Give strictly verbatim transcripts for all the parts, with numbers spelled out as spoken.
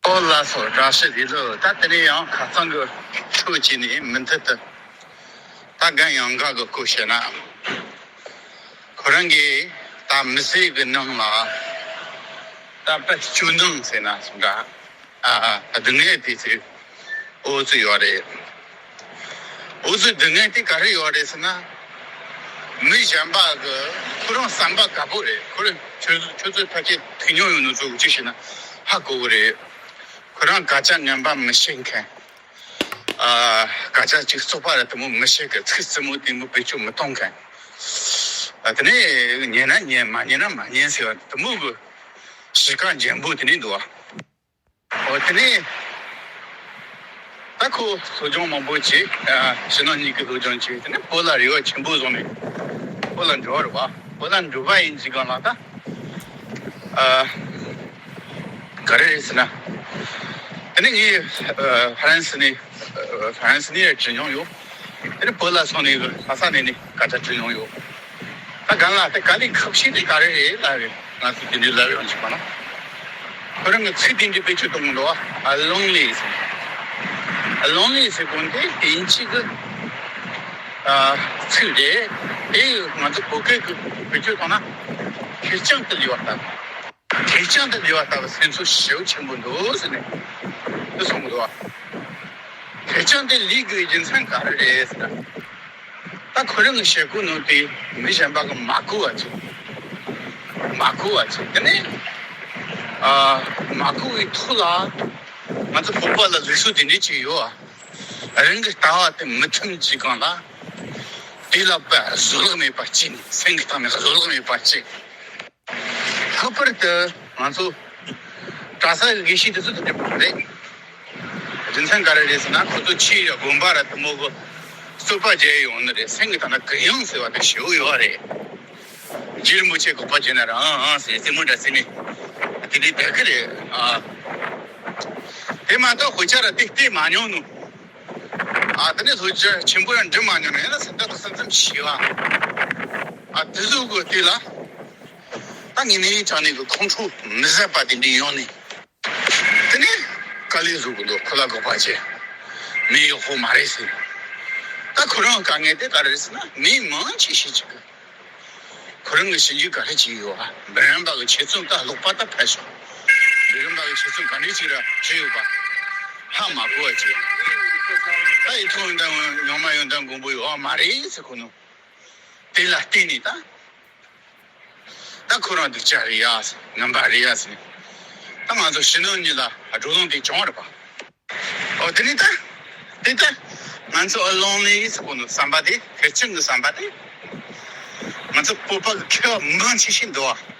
ཨོ་ལགས་སོ། བཀྲ་ཤིས་བདེ་ལེགས། ད་དེ་ནས་ཡང་ཁ་སང་གི་འཕྲོས་བྱས་ནས་མུ་མཐུད་དུ། ད་རྒན་ཡང་འགའ་གི་སྐོར་བཤད་ན། ཁོ་རང་གིས་ད་མི་ཚེ་གི་ནང་ལ་ད་དཔེ་སྐྱོ་སྣང་ཟེར་ན་འདྲ། ཨ་ཨ་སྡུག་བསྔལ་དེ་ཚོའི་འོ་ཙི་ཡོད་རེད། འོ་ཙི་སྡུག་བསྔལ་དེ་ག་རེ་ཡོད་རེད་ཟེར་ན། མི་གཞན་པ་གི་ཁོ་རང་བསམ་པ་དགའ་པོ་རེད། ཁོ་རང་ཁྱོད་ཁྱོད་ཚོས་ཕལ་ཆེར་ཐུག་མྱོང་ཡོད་ནོ་ཚོ་གི་ཅི་ཞིག་ན་ཧ་གོ་གི་རེད། ཁོ་རང་སྐད་ཆ་ངན་པ་མི་བཤད་མཁན། ཨ། སྐད་ཆ་གཅིག་བཙོག་པ་ར་དེ་མོ་མི་བཤད་མཁན། ཚིག་རྩུབ་མོ་དེ་མོ་བེད་སྤྱོད་མི་གཏོང་མཁན། ཨ། དེ་ནས་ཉན་ན་ཉན། མ་ཉན་ན་མ་ཉན་ཟེར་བ་དེ་མོ་གི་གཤིས་ཀ་འཇམ་པོ་དེ་ནས་འདུག་བ། ཨོ། དེ་ནས་ད་ཁོ་སློབ་སྦྱོང་མང་པོ་བྱས། ཨ། ཕྱི་ནང་གཉིས་ཀྱི་སློབ་སྦྱོང་བྱས། དེ་ནས་བོད་ལ་རེ་བ་ཆེན་པོ་བཟུང་ནས་བོད་ལ་འགྲོ་བ་རེད་བ། བོད་ལ་འགྲོ་བ་ཡིན་གྱི་སྒང་ལ་ད། ཨ། ག་རེ་རེད་ཟེར་ན། དེ་ནས་ངས་ཨ་ཧྥ་རན་སི་ནས། ཨ་ཧྥ་རན་སི་ནས་བྲིས་མྱོང་ཡོད། དེ་ནས་བོད་ལ་སོང་ནས་ལྷ་ས་ནས་ནས་སྐད་ཆ་བྲིས་མྱོང་ཡོད། ད་གང་ལ་དེ་དཀའ་ལས་ཁག་ཤོས་དེ་ག་རེ་རེད་ལབ་རེད། ང་ཚོ་དེ་འདྲའི་ལབ་ཡོང་གི་པ་ན། ཁོ་རང་གི་ཚིག་དེ་འདྲའི་བེད་སྤྱོད་གཏོང་གི་འདུག་བ། ཨ་ལོན་ལི་ཟེར། ཨ་ལོན་ལི་ཟེར་གོ་ནོ་དེ་དབྱིན་ཇི་གི་ཨ་ཚིག་རེད། དེ་ང་ཚོ་བོད་སྐད་ཀྱི་བེད་སྤྱོད་གཏོང་ན་ཁེར་རྐྱང་དུ་ལུས་པ་ལྟ་བུ། ཁེར་རྐྱང་དུ་ལུས་པ་ལྟ་བུ་སེམས་ཚོར་ཞེ་པོ་ཆེན་པོ་འདུག་ཟེར་ནས་དེ་གསུང་གི་འདུག་བ། ཁེར་རྐྱང་དུ་ལུས་དགོས་རྒྱུ་མཚན་ག་རེ་རེད་ཟེར་ན། ད་ཁོ་རང་གི་བཤད་གོ་ནོ་དེ་མི་གཞན་པ་གིས་མ་གོ་བ་ཅིག་མ་གོ་བ་ཅིག་དེ་ནས་ཨ་མ་གོ་བའི་ཐོག་ལ་ང་ཚོ་བོད་པ་ལ་ལུགས་སྲོལ་དེ་འདྲ་ཅིག་ཡོད་ཨ། རང་གི་ལྟ་བ་དེ་མི་མཐུན་གྱི་སྒང་ལ་དེ་ལ་བཟོད་གླགས་མེད་པ་སྐྱེས་ནས། སེམས་ཀྱི་གཏིང་ནས་བཟོད་གླགས་མེད་པ་སྐྱེས། ལྷག་པར་དུ་ང་ཚོ་གྲྭ་ས་གི་དགེ་བཤེས་དེ་ཚོ་དེ་འདྲ་མ་རེད། རྒྱུ་མཚན་ག་རེ་རེད་ཟེར་ན། ཁོ་ཚོ་ཆོས་ར་དགོན་པ་ར་དེ་མོ་གི་རྩོད་པ་བརྒྱབ་ཡོང་ནི་རེད། སེམས་ཀྱི་ཐ་ན་གུ་ཡངས་ཟེར་བ་དེ་ཞེ་པོ་ཡོད་རེད། རྗེ་རིན་པོ་ཆེ་དགག་པ་བྱས་ན་ར་ཨང་ཨང་ཟེར། རྩེད་མོ་འདྲ་རྩེ་མི་དེ་འདྲའི་བསྡད་ཀྱི་རེད། ཨ། དེ་མ་གཏོགས་དཔེ་ཆ་ར་དེ་བལྟས་མ་མྱོང་ནོ། ཨ། དེ་ནས་ལྷོ་རྒྱ་ཆེན་པོ་ཡང་འབྲི་མ་མྱོང་ནོ། ཡང་ན་སེམས་ཐག་ཏུ་སེམས་ཙམ་ཤེས་པ། ཨ། དེ་ཚོ་གི་དེ་ལ་ད་ངས་ནས་ཅང་ནས་གི་ཁོང་ཁྲོ་མི་བཟད་པ་དེ་འདྲ་ཡོང་ནས། དེ་ནས་དཀའ་ལས་བཟོ་གི་འདུག་ཁོ་ལ་དགག་པ་བྱས། མི་ཡག་པོ་མ་རེད་ཟེར། ད་ཁོ་རང་དཀའ་ངལ་དེ་ག་རེ་རེད་ཟེར་ན། མི་མང་ཆེ་ཤོས་ཅིག་གི་ཁོ་རང་གི་ཞིབ་འཇུག་ག་རེ་བྱས་ཡོད་པ། འབུམ་རམས་པ་གི་ཆེད་རྩོམ་ད་ཀློག་པ་ད་ཕལ་ཆེར་འབུམ་རམས་པ་གི་ཆེད་རྩོམ་ག་འདྲ་ཅིག་ར་བྲིས་ཡོད་པ་ཧ་མ་གོ་བ་བྱས། ད་ཡིག་ཐོག་ཡོན་ཏན་ངོ་མ་ཡོན་ཏན་མགོན་པོ་ཡོད་མ་རེད་ཟེར་གོ་ནོ། དེ་ལ་བརྟེན་ནས་ད། ད་ཁོ་རང་སྡུག་ཅག་རེད་ཡ་ཟེར། ངན་པ་རེད་ཡ་ཟེར། ད་ང་ཚོ་ཕྱི་ནང་གཉིས་ལ་བགྲོ་གླེང་དེ་བྱུང་བ་རེད་པ། ཨོ། དེ་ནས་ད་དེ་ད་ང་ཚོ་ཨ་ལོན་ལི་ཟེར་གོ་ནོ་བསམ་པ་དེ། ཁེར་རྐྱང་གི་བསམ་པ་དེ། ང་ཚོ་བོད་པ་གི་མཁས་པ་མང་ཆེ་ཤོས་འདུག་བ།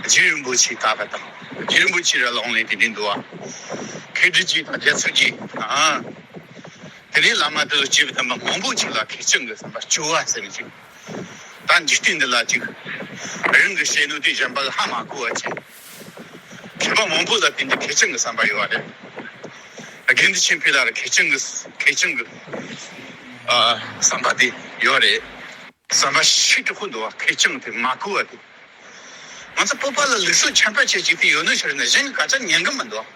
རྗེ་རིན་པོ་ཆེ་ལྟ་བུ་དང་། རྗེ་རིན་པོ་ཆེ་ར་ལོན་ལི་དེ་འདྲ་འདུག་བ། མཁས་གྲུབ་རྗེ་དང་རྒྱལ་ཚབ་རྗེ། ཨ། དེ་ནས་བླ་མ་དེ་ཚོ་སྐྱེས་བུ་དམ་པ་མང་པོ་ཅིག་ལ་ཁེར་རྐྱང་གི་བསམ་པ་སྐྱོ་བ་ཟེར་ནས་ཅིག་ད་འཇིག་རྟེན་འདི་ལ་ཅིག་རང་གི་བཤད་ནོ་དེ་གཞན་པ་གིས་ཧ་མ་གོ་བ་ཅིག་མཁས་པ་མང་པོ་ལ་བརྟེན་ཏེ་ཁེར་རྐྱང་གི་བསམ་པ་ཡོད་པ་རེད། དགེ་འདུན་ཆོས་འཕེལ་ལ་ར་ཁེར་རྐྱང་གི་ཁེར་རྐྱང་གི་ཨ་བསམ་པ་དེ་ཡོད་རེད། བསམ་པ་ཞེ་དྲག་པོ་འདུག་བ། ཁེར་རྐྱང་དེ་མ་གོ་བ་དེ། ང་ཚོ་བོད་པ་ལ་ལུགས་སྲོལ་ཆེན་པོ་བྱས་ཅིག་དེ་ཡོད་ནོ་ཞིག་རེད་ན། གཞན་གྱི་སྐད་ཆ་ཉན་གི་མི་འདུག་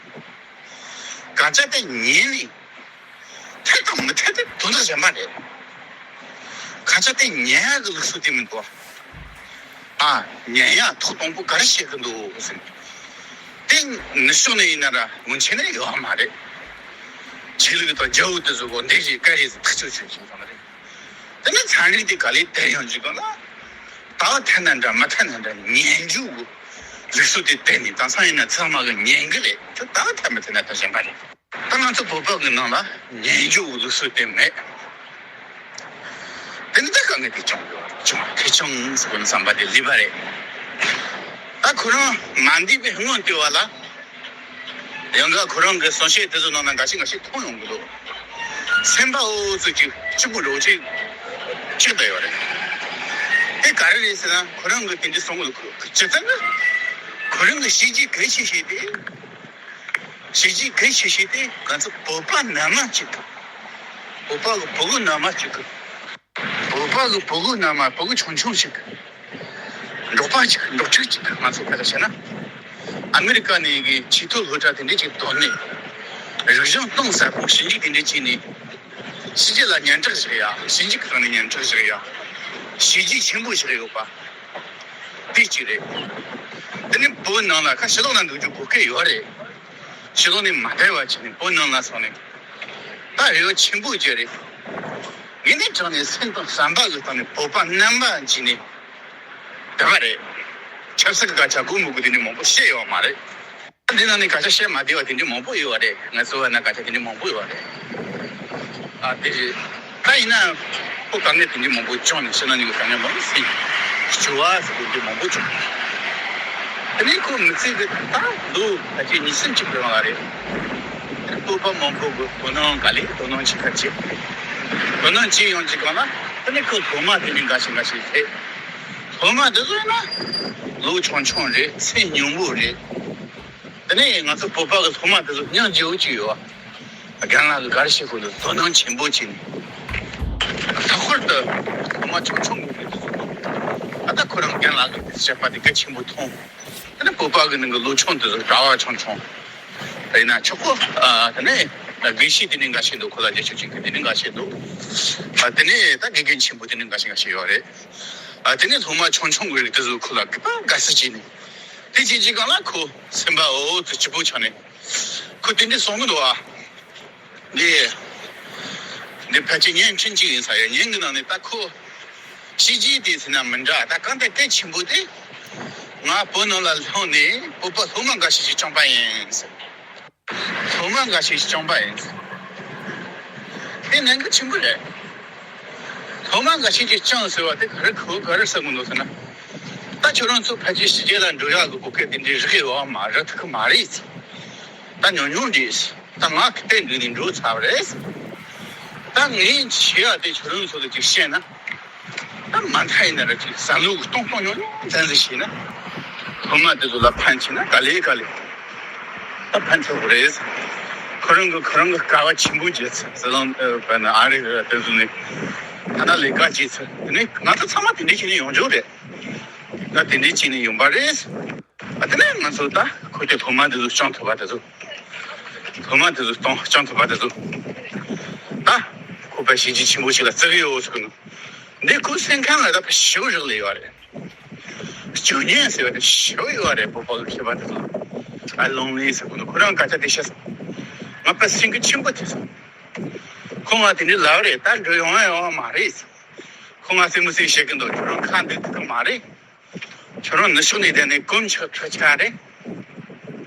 སྐད་ཆ་དེ་ཉན་ནས་འཐད་དང་མི་འཐད་དེ་དོན་དག་གཞན་པ་རེད། སྐད་ཆ་དེ་ཉན་ཡག་གི་ལུགས་སྲོལ་དེ་མི་འདུག་ཨ། ཉན་ཡག་ཐོག་དང་པོ་ག་རེ་བཤད་གི་འདུག་ཟེར། དེ་ནུབ་ཕྱོགས་ནས་ཡིན་ན་ར་སྔོན་ཆད་ནས་ཡོད་མ་རེད། ཆོས་ལུགས་དང་རྒྱལ་པོ་དེ་ཚོ་གོ་འདི་རེད་ག་རེད་ཟེར་ཐག་གཅོད་བྱེད་ཀྱི་ཡོད་མ་རེད། དེ་ནས་ཚན་རིག་དེ་ག་ལེར་དར་ཡོང་རྒྱུ་གོ་ལ། ད་འཐད་ན་འདྲ་མི་འཐད་ན་འདྲ་ཉན་རྒྱུ་གི་ལུགས་སྲོལ་དེ་དར་ནས། དེང་སང་ཡིན་ན་ཚང་མ་གིས་ཉན་གི་རེད། ཁྱོད་ད་འཐད་མི་འཐད་ན་ད་གཞན་པ་རེད། ད་ང་ཚོ་བོད་པ་གི་ནང་ལ་ཉན་རྒྱུ་གི་ལུགས་སྲོལ་དེ་མེད། དེ་ནི་ད་དཀའ་ངལ་དེ་བྱུང་ཡོད། བྱུང་ཁེར་རྐྱང་ཟེར་བའི་བསམ་པ་དེ་ལུས་པ་རེད། ད་ཁོ་རང་མ་འདས་པའི་སྔོན་དེ་བ་ལ། ཡང་ག་ཁོ་རང་གི་གསུང་བཤད་དེ་ཚོ་ནང་ན་འགའ་ཞིག་འགའ་ཞིག་མཐོང་ཡོང་གི་འདུག་སེམས་པ་འུ་ཚོ་ཅིག་སྐྱིད་པོ་འདྲ་བོ་ཅིག་ཅིག་བསྡད་ཡོད་རེད། དེ་ག་རེ་རེད་ཟེར་ན། ཁོ་རང་གི་དེ་འདྲ་གསུང་གི་འདུག་སྤྱིར་བཏང་གི་ཁོ་རང་གི་བྱས་རྗེས་གལ་ཆེ་ཤོས་དེ། བྱས་རྗེས་གལ་ཆེ་ཤོས་དེ་ང་ཚོ་བོད་པ་ནང་མ་ཅིག་བོད་པ་གི་བུ་གུ་ནང་མ་ཅིག་བོད་པ་གི་བུ་གུ་རྣམས། བུ་གུ་ཆུང་ཆུང་ཞིག་འབྲོག་པ་ཅིག་འབྲོག་ཕྲུག་ཅིག་ང་ཚོ་བོད་ལ་བྱས་ན། ཨ་མི་རི་ཀ་ནས་གི་ཆེས་མཐོའི་སློབ་གྲྭ་དེ་འདྲས་ཅིག་ཐོན་ནས། རིག་གཞུང་གཏིང་ཟབ་པོ་ཞིབ་འཇུག་དེ་འདྲས་བྱས་ནས། ཕྱི་རྒྱལ་ལ་སྙན་གྲགས་ཤིག་ཡ། ཞིབ་འཇུག་གི་སྟེང་ནས་སྙན་གྲགས་ཤིག་ཡ། བྱས་རྗེས་ཆེན་པོ་ཞིག་ཡོད་པ། དེ་གཅིག་རེད། དེ་ནས་བོད་ནང་ལ་ཁ་ཕྱི་ལོགས་ལ་འདུག་རྒྱུ་གོ་སྐབས་ཡོད་རེད། ཕྱི་ལོགས་ནས་མ་བསྡད་པ་བྱས་ནས་བོད་ནང་ལ་སོང་ནས། ད་རེ་བ་ཆེན་པོ་ཅིག་རེད། ངས་འདི་དྲངས་ནས་སེམས་དང་བསམ་པ་གི་སྟེང་ནས་བོད་པ་རྣམ་པ་བྱས་ནས། དེ་ག་རེད། ཆབ་སྲིད་ཀྱི་སྐད་ཆ་དགོས་མི་དགོས་དེ་འདྲ་མང་པོ་བཤད་ཡོད་མ་རེད། འདི་ནང་ནས་སྐད་ཆ་བཤད་མ་བདེ་བ་དེ་འདྲ་མང་པོ་ཡོད་པ་རེད། ང་ཚོ་བ་ན་སྐད་ཆ་དེ་འདྲ་མང་པོ་ཡོད་པ་རེད། ཨ་དེ་རེད། ད་ཡིན་ན་ཁོ་དཀའ་ངལ་དེ་འདྲ་མང་པོ་བྱུང་ནས་ཕྱི་ནང་གཉིས་ཀྱི་དཀའ་ངལ་མང་པོ་སེལ། སྐྱོ་བ་ཟེར་དེ་འདྲ་མང་པོ་བྱུང་། དེ་ནས་ཁོ་མི་ཚེ་གི་ད་ལོ་ཕལ་ཆེར་ཉི་ཤུ་གཅིག་གི་རིང་ལ་རེད། བོད་པ་མང་པོ་གི་དོ་སྣང་ག་ལེ་དོ་སྣང་བྱེད་ཁ་བྱེད། དོ་སྣང་བྱེད་ཡོང་གི་གང་ན་དེ་ནས་ཁོ་སློབ་མ་དེ་འདྲ་འགའ་ཞིག་འགའ་ཞིག་སླེབས། སློབ་མ་དེ་ཚོ་ཡིན་ན་ལོ་ཆུང་ཆུང་རེད། ཚེ་སྙིང་པོ་རེད། དེ་ནས་ང་ཚོ་བོད་པ་གི་སློབ་མ་དེ་ཚོ་སྙིང་རྗེ་བོ་ཅིག་ཡོད། རྒན་ལགས་གིས་ག་རེ་བཤད་དགོས་འདུག་དོ་སྣང་ཆེན་པོ་བྱས་ནས། ལྷག་པར་དུ་སློབ་མ་ཆུང་ཆུང་གི་དེ་ཚོ། ད་ལྟ་ཁོ་རང་རྒན་ལགས་ཀྱིས་བཤད་པ་དེ་གལ་ཆེན་པོ་མཐོང་། དེ་ནས་བོད་པ་གི་ནང་གི་ལོ་ཆུང་དེ་ཚོ་གྲྭ་བ་ཆུང་ཆུང་། དེ་ཡིན་ན་ཆོག་གོ། ཨ་དེ་ནས་དགེ་བཤེས་དེ་ནས་འགའ་ཤས་འདུག་ཁོ་ལ་རྒྱབ་སྐྱོར་བྱེད་མཁན་དེ་ནས་འགའ་ཤས་འདུག་ཨ་དེ་ནས་ད་དགེ་རྒན་ཆེན་པོ་དེ་ནས་འགའ་ཤས་འགའ་ཤས་ཡོད་རེད། ཨ་དེ་ནས་སློབ་མ་ཆུང་ཆུང་གི་རིགས་དེ་ཚོ་ཁོ་ལ་དགའ་དགའ་བསུ་བྱས་ནས། དེ་བྱེད་ཀྱི་སྒང་ལ་ཁོ་སེམས་པ་འོ་ཙི་སྐྱིད་པོ་ཆགས་ནས། ཁོ་དེ་འདྲ་གསུང་གི་འདུག་ཨ། འདི། འདི་ཕལ་ཆེར་བརྙན་འཕྲིན་གཅིག་ཡིན་ས་ཡོད། བརྙན་གྱི་ནང་ནས་ད་ཁོ། བྱས་རྗེས་དེ་ཟེར་ན་མི་འདྲ། ད་གང་ལྟར་གལ་ཆེན་པོ་དེ། ང་བོད་ནང་ལ་ལྷུང་ནས་བོད་པ་སློབ་མ་འགའ་ཤས་ཤིག་བསྐྱངས་པ་ཡིན། སློབ་མ་འགའ་ཤས་ཤིག་བསྐྱངས་པ་ཡིན། དེ་གནད་འགག་ཆེན་པོ་རེད། སློབ་མ་འགའ་ཤས་ཤིག་བསྐྱངས་ཟེར་བ་དེ་ག་རེ་གོ་ག་རེ་ཟེར་གི་འདུག་ཟེར་ན། ད་ཁྱོད་རང་ཚོ་ཕལ་ཆེར་ཕྱི་རྒྱལ་ལ་འགྲོ་ཡག་གི་གོ་སྐབས་དེ་འདྲའི་རག་ཡོད་མ་རེད། ཐུབ་ཀྱི་མ་རེད། ད་ཉུང་ཉུང་རེད། ད་ང་གི་སྟེང་འདི་ནས་འགྲོ་ཚར་བ་རེད། ད་ངས་བྱེད་ཡག་དེ་ཁྱོད་རང་ཚོ་ལ་ཅིག་བཤད་ན། ད་མ་མཐའ་ཡིན་ན་ར་ཅིག་བསམ་བློ་གི་གཏོང་སྟངས་ཉུང་ཉུང་ཙམ་ཟིག་བྱས་ན། སློབ་མ་དེ་ཚོ་ལ་ཕན་ཆེ་ན་ག་ལེ་ག་ལེ། ད་ཕན་ཐོགས་རེད། ཁོ་རང་གི་ཁོ་རང་གི་དཀའ་བ་ཆེན་པོ་བརྒྱབ་ཚར། ཟི་ལིང་ཨ་ཨ་རི་དེ་ཚོ་ནས་ཐ་ན་ལས་ཀ་བྱས་ཚར། དེ་ནས་ང་ཚོ་ཚང་མ་དེ་འདྲ་བྱས་ནས་ཡོང་རྒྱུ་རེད། ད་དེ་འདྲ་བྱས་ནས་ཡོང་པ་རེད། ཨ་དེ་ནས་ང་ཚོ་ད་ཁོ་ཚོས་སློབ་མ་དེ་ཚོ་སྐྱོང་ཐུབ་པ་དེ་ཚོ། སློབ་མ་དེ་ཚོ་གཏོང་སྐྱོང་ཐུབ་པ་དེ་ཚོ། ད་ཁོ་པ་བྱས་རྗེས་ཆེན་པོ་ཞིག་ལ་བརྩི་གི་ཡོད་ཟེར་གི་འདུག་འདི་ཁོ་སེམས་ཁམས་ལ་ད་ཕ་ཞེ་པོ་རག་ལས་ཡོད་རེད། སྐྱོ་ཉེན་ཟེར་བ་དེ་ཞེ་པོ་ཡོད་རེད། བོད་པ་གི་མཁས་པ་དེ་ཚོ། ཨ་ལོན་ལི་ཟེར་གི་འདུག་ཁོ་རང་སྐད་ཆ་དེ་བཤད་སོང་། ང་པ་སེམས་ཁུར་ཆེན་པོ་ཐེབས་སོང་། ཁོ་ང་དེ་འདྲ་ལབ་རེད། ད་འགྲོ་ཡོང་ཡ་ཡོད་མ་རེད། ཁོ་ང་སེམས་མི་སེམས་བཤད་གི་འདུག་ཁྱོད་རང་ཁ་འདུག་ཐུབ་གི་མ་རེད། ཁྱོད་རང་ནུབ་ཕྱོགས་ནས་བསྡད་ནས་གོམ་ཆག་ཁྲ་ཆག་རེད།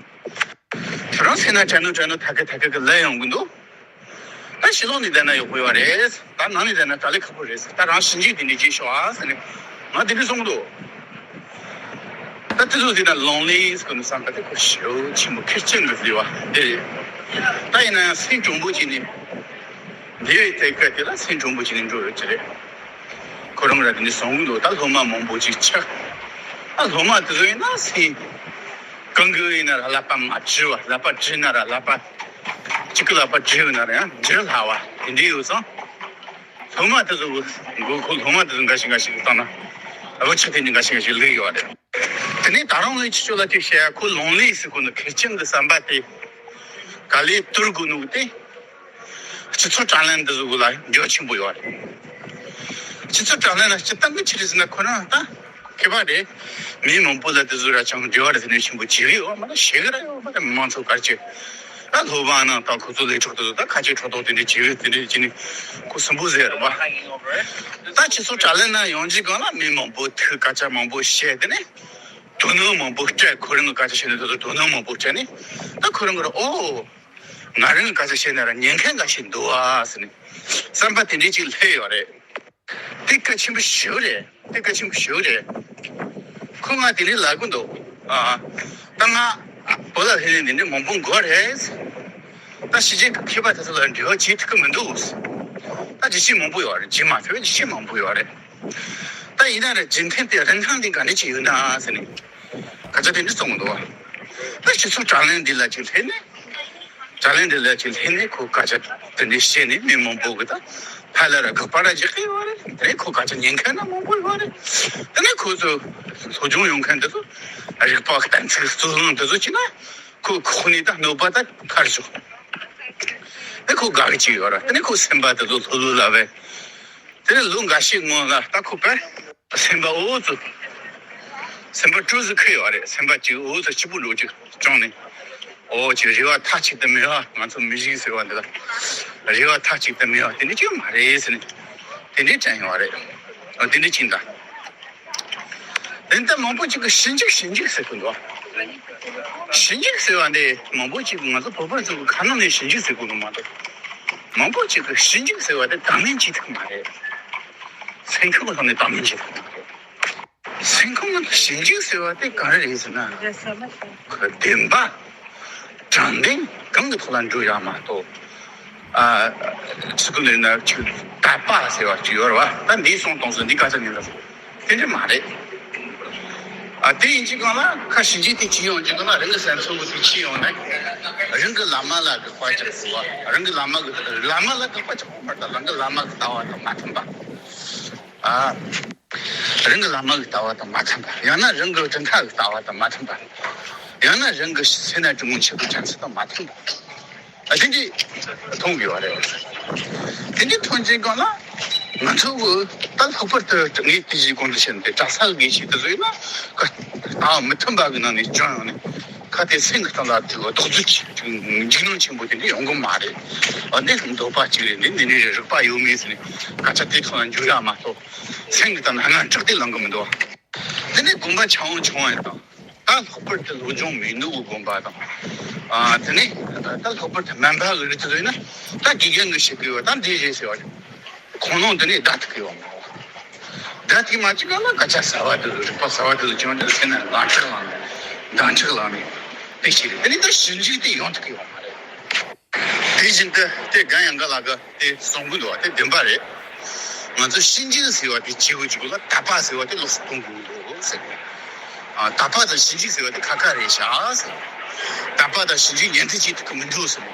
ཁྱོད་རང་སེམས་ན་དྲན་ནོ་དྲན་ནོ་ཐ་གི་ཐ་གི་གི་ལབ་ཡོང་གི་འདུག་ད་ཕྱི་ལོགས་ནས་བསྡད་ན་ཡག་པོ་ཡོད་རེད། ད་ནང་ནས་བསྡད་ན་དཀའ་ལས་ཁག་པོ་རེད། ད་རང་ཞིབ་འཇུག་དེ་འདྲ་བྱེད་ཤོག་ཨ་ཟེར་ནས་ང་དེ་འདྲ་གསུངས་འདུག་ད་དེ་ཚོ་ཟེར་ན་ལོན་ལི་ཟེར་གི་འདུག་བསམ་པ་དེ་ཁོ་ཞེ་པོ་ཆེན་པོ་ཁེར་རྐྱང་གི་ཟེར་བ་དེ་རེད། ད་ཡིན་ན་ཡང་སེམས་གྲུང་པོ་བྱས་ནས་འདི་བའི་ཐད་ཀ་དེ་ལ་སེམས་གྲུང་པོ་བྱས་ནས་འགྲོ་ཡོད་ཀྱི་རེད། ཁོ་རང་ར་དེ་འདྲ་གསུང་གི་འདུག་ད་སློབ་མ་མང་པོ་ཅིག་ཆགས། ད་སློབ་མ་དེ་ཚོ་ཡིན་ན་སེམས་གང་གི་ཡིན་ན་ར་ཀླད་པ་མ་བྲི་བ། ཀླད་པ་བྲི་ན་ར་ཀླད་པ་གཅིག་གི་ཀླད་པ་བྲི་ཡོད་ན་ར་ཡང་འགྱུར་སླ་བ་དེ་འདྲ་ཡོད་ཙང་། སློབ་མ་དེ་ཚོ་གི་མགོ་ཁོ་སློབ་མ་དེ་ཚོ་འགའ་ཞིག་འགའ་ཞིག་བཏང་ན་བུ་ཆུ་དེ་འདྲ་འགའ་ཞིག་འགའ་ཞིག་ལུས་ཡོད་རེད། དེ་ནས་ད་རུང་ངས་ཁྱེད་ཚོ་ལ་ཅིག་བཤད་ཡ། ཁོ་ལོན་ལི་ཟེར་གོ་ནོ་ཁེར་རྐྱང་གི་བསམ་པ་དེ་ག་ལེ་དུར་དགོས་ནོ་དེ། སྤྱི་ཚོགས་དྲ་ལམ་འདི་ཚོ་ལ་འགྱུར་ཆེན་པོ་ཡོད་རེད། སྤྱི་ཚོགས་དྲ་ལམ་ལ་སྤྱིར་བཏང་གི་ཆི་རེད་ཟེར་ན་ཁོ་རང་ད་མཁས་པ་རེད། མི་མང་པོ་ལ་འདི་ཚོ་ར་ཅང་འབྲེལ་བ་རེད་ཟེར་ནས་ཆེན་པོ་བྱེད་གི་ཡོད་མ་རེད། ཤེས་གི་ར་ཡོད་མ་རེད། མང་ཚོགས་གར་ཅིག་ད་སློབ་མ་ནང་ད་ཁོ་ཚོ་ལས་གྲོགས་དེ་ཚོ་ད་ཁ་ཆེ་ཁྲོ་ཐོག་དེ་འདྲ་བྱེད་གི་དེ་འདྲ་བྱེད་ནས་ཁོ་སུན་པོ་ཟེར་རེད་པ། ད་སྤྱི་ཚོགས་དྲ་ལམ་ན་ཡོང་རྒྱུའི་སྒང་ལ་མི་མང་པོ་ཐུག་སྐད་ཆ་མང་པོ་བཤད། དེ་ནས་དོ་སྣང་མང་པོ་སྤྲད། ཁོ་རང་གི་སྐད་ཆ་བཤད་ནས་དེ་ཚོ་དོ་སྣང་མང་པོ་སྤྲད་ནས་ད་ཁོ་རང་གི་ར་ཨོ། ང་རང་གི་སྐད་ཆ་བཤད་ན་ར་ཉན་མཁན་འགའ་ཞིག་འདུག་ཨ་ཟེར་ནས་བསམ་པ་དེ་འདྲ་ཅིག་སླེབས་ཡོད་རེད། དེ་གལ་ཆེན་པོ་ཞེ་པོ་རེད། དེ་གལ་ཆེན་པོ་ཞེ་པོ་རེད། ཁོ་ང་དེ་འདྲ་ལབ་གི་འདུག་ཨ། ད་ང་བོད་ལ་སླེབས་ནས་འདི་འདྲ་མང་པོ་འགོར་རེད། ད་ཕྱི་རྒྱལ་གྱི་མཁས་པ་དེ་ཚོ་ལ་འབྲེལ་བ་བྱེད་ཐུབ་ཀྱི་མི་འདུག་ད་རྒྱུ་རྐྱེན་མང་པོ་ཡོད་རེད། རྒྱུ་མ་ཚད་པའི་རྒྱུ་རྐྱེན་མང་པོ་ཡོད་རེད། ད་ཡིན་ན་ར་རྒྱུ་མཚན་དེ་རིན་ཐང་དེ་ག་འདྲ་ཅིག་ཡོད་ན་ཟེར་ནས་སྐད་ཆ་དེ་འདྲ་གསུངས་འདུག་ད་སྤྱི་ཚོགས་དྲ་ལམ་འདི་ལ་ཅིག་སླེབས་ནས། དྲ་ལམ་འདི་ལ་ཅིག་སླེབས་ནས་ཁོ་སྐད་ཆ་དེ་འདྲ་བཤད་ནས་མི་མང་པོ་གི་ད་ ཕར་ལ་ར་དགག་པ་ར་རྒྱག་གི་ཡོད་རེད། དེ་ནས་ཁོ་སྐད་ཆ་ཉན་མཁན་ན་མང་པོ་ཡོད་རེད། དེ་ནས་ཁོ་ཚོ་སློབ་སྦྱོང་ཡོང་མཁན་དེ་ཚོ་རིག་པ་གཏན་ཚིགས་རྩོད་གླེང་དེ་ཚོ་བྱས་ན་ཁོ་ཁོ་ནས་ད་གནོད་པ་ད་ཕར་ཞོག་དེ་ཁོ་དགའ་གི་ཅིག་ཡོད་ར། དེ་ནས་ཁོ་སེམས་པ་དེ་ཚོ་ལྷོད་ལྷོད་ལ་བས། དེ་ནས་ལོ་འགའ་ཤས་སྔོན་ལ་ད་ཁོ་པས་སེམས་པ་འུ་ཚོ་སེམས་པ་སྤྲོ་ཟིག་ཁུར་ཡོད་རེད། སེམས་པ་ཅིག་འུ་ཚོ་སྐྱིད་པོ་འགྲོ་ཅིག་བྱུང་ནས། འོ་ཅིག་རེ་བ་མཐའ་གཅིག་ཏུ་མེད་པ། ང་ཚོ་མི་རིགས་ཟེར་བ་འདི་ལ་རེ་བ་མཐའ་གཅིག་ཏུ་མེད་པ་དེ་འདྲ་ཅིག་མ་རེད་ཟེར་ནས་དེ་འདྲའི་དྲན་ཡོད་རེད། འོ་དེ་འདྲ་ཅིག་འདྲ། དེ་ལྟར་མང་པོ་ཅིག་གིས་ཞི་འཇུག་ཞི་འཇུག་ཟེར་གི་འདུག་ཞི་འཇུག་ཟེར་བ་འདི་མང་པོ་ཅིག་གིས་ང་ཚོ་བོད་པ་ཚོ་གི་ཁ་ནང་ནས་ཞི་འཇུག་ཟེར་གི་འདུག་མ་གཏོགས། མང་པོ་ཅིག་གིས་ཞི་འཇུག་ཟེར་བ་དེ་དང་ལེན་བྱེད་ཐུབ་མ་རེད། སེམས་ཁམས་ཀྱི་ཐོག་ནས་དང་ལེན་བྱེད་ཐུབ་མ་རེད། སེམས་ཁམས་ལ་ཞིབ་འཇུག་ཟེར་བ་དེ་ག་རེ་རེད་ཟེར་ན། བདེན་པ། དྲང་བདེན་གང་གི་ཐོག་ལ་འགྲོ་ཡག་མ་གཏོགས། ཨ། ཚིག་གི་ལས་ན་ཅིག་དད་པ་ཟེར་བ་ཅིག་ཡོད་རེད་བ། ད་འདིའི་གསུང་སྟངས་སུ་འདི་ག་ཚོད་ཉན་ལ་སོང་། དེ་འདྲ་མ་རེད། ཨ། དེ་ཡིན་གཅིག་གང་ལ་ཁ་ཞིབ་འཇུག་དེ་ཅི་ཡོང་གཅིག་གང་ལ་རང་གི་སེམས་ཚོར་བ་དེ་ཅི་ཡོང་ན། རང་གི་བླ་མ་ལ་དགག་པ་རྒྱག་དགོས་བ། རང་གི་བླ་མ་གི་བླ་མ་ལ་དགག་པ་རྒྱག་དགོས་པར་ད་རང་གི་བླ་མ་གི་ལྟ་བ་དང་མ་མཐུན་པ། ཨ། རང་གི་བླ་མ་གི་ལྟ་བ་དང་མ་མཐུན་པ། ཡང་ན་རང་གི་གྲུབ་མཐའ་གི་ལྟ་བ་དང་མ་མཐུན་པ། ཡང་ན་རང་གི་སེམས་ན་དྲན་ངོ་ཆེ་བའི་དྲན་ཚུལ་དང་མ་མཐུན་པ། ཨ། དེ་འདྲ་མཐོང་དགོས་པ་རེད། དེ་འདྲ་མཐོང་ཅན་གང་ལ་ང་ཚོ་གི་ད་ལྷག་པར་དུ་ངས་དེ་བཞིན་གོང་དུ་བཤད་ནས་གྲྭ་ས་གི་དགེ་བཤེས་དེ་ཚོ་ཡིན་ན་ཀ་ལྟ་བ་མི་མཐུན་པ་གི་ནང་ནས་བྱུང་ཡོང་ནས་ཁ་དེ་སེམས་གི་སྟེང་ལ་དེ་རྡོག་རྫུས་ཅིག་འཇིགས་སྣང་ཆེན་པོ་དེ་འདྲ་ཡོང་གི་མ་རེད། ཨ། འདི་འདོད་པ་གཅིག་རེད། འདི་འདི་འདྲའི་རིག་པ་ཡོད་མེད་ཟེར་ནས་སྐད་ཆ་དེ་ཐོག་ལ་འཇུག་ཡག་མ་གཏོགས། སེམས་ཀྱི་སྟེང་ན་དངངས་སྐྲག་དེ་ལངས་གི་མི་འདུག་དེ་ནས་དགོན་པ་ཆུང་ཆུང་བ་དང་། ད་ལྷག་པར་དུ་སློབ་སྦྱོང་མེད་འདུག་གི་དགོན་པ་དང་། ཨ། དེ་ནས་ད་ལྷག་པར་དུ་སྨན་པ་གི་རིགས་དེ་ཚོ་ཡིན་ན། ད་དགེ་རྒན་གྱིས་བཤད་གི་ཡོད། ད་འདི་རེད་ཟེར་བ་རེད། ཁོང་རྣམས་དེ་ནས་བརྡ་ཐུག་གི་ཡོད་མ་རེད། བརྡ་ཐུག་མ་བཅུག་ག་ལ་སྐད་ཆ་ཟ་བ་དེ་ཚོ་རིག་པ་ཟ་བ་དེ་ཚོ་བྱུང་དུས་སེམས་ན་དངངས་སྐྲག་ལངས་ནས་དངངས་སྐྲག་ལངས་ནས་དེ་ཞིག་རེད། དེ་ནས་ད་ཞིབ་འཇུག་དེ་ཡོང་ཐུབ་ཀྱི་ཡོད་མ་རེད། དེ་བཞིན་དུ་དེ་རྒན་ཡང་ག་ལ་ག་དེ་གསུང་གི་འདུག་བ། དེ་བདེན་པ་རེད། ང་ཚོ་ཞིབ་འཇུག་ཟེར་བ་དེ་བྱེད་དགོས་ཀྱི་ལ་དད་པ་ཟེར་བ་དེ་ལོགས་སུ་གཏོང་དགོས་འདུག་ཟེར། ཨ། དད་པ་དང་ཞིབ་འཇུག་ཟེར་བ་དེ་ཁ་ཁ་རེད་ཤག་ཟེར། དད་པ་དང་ཞིབ་འཇུག་ཉན་ཐོས་བྱེད་ཐུབ་ཀྱི་མི་འདུག་ཟེར།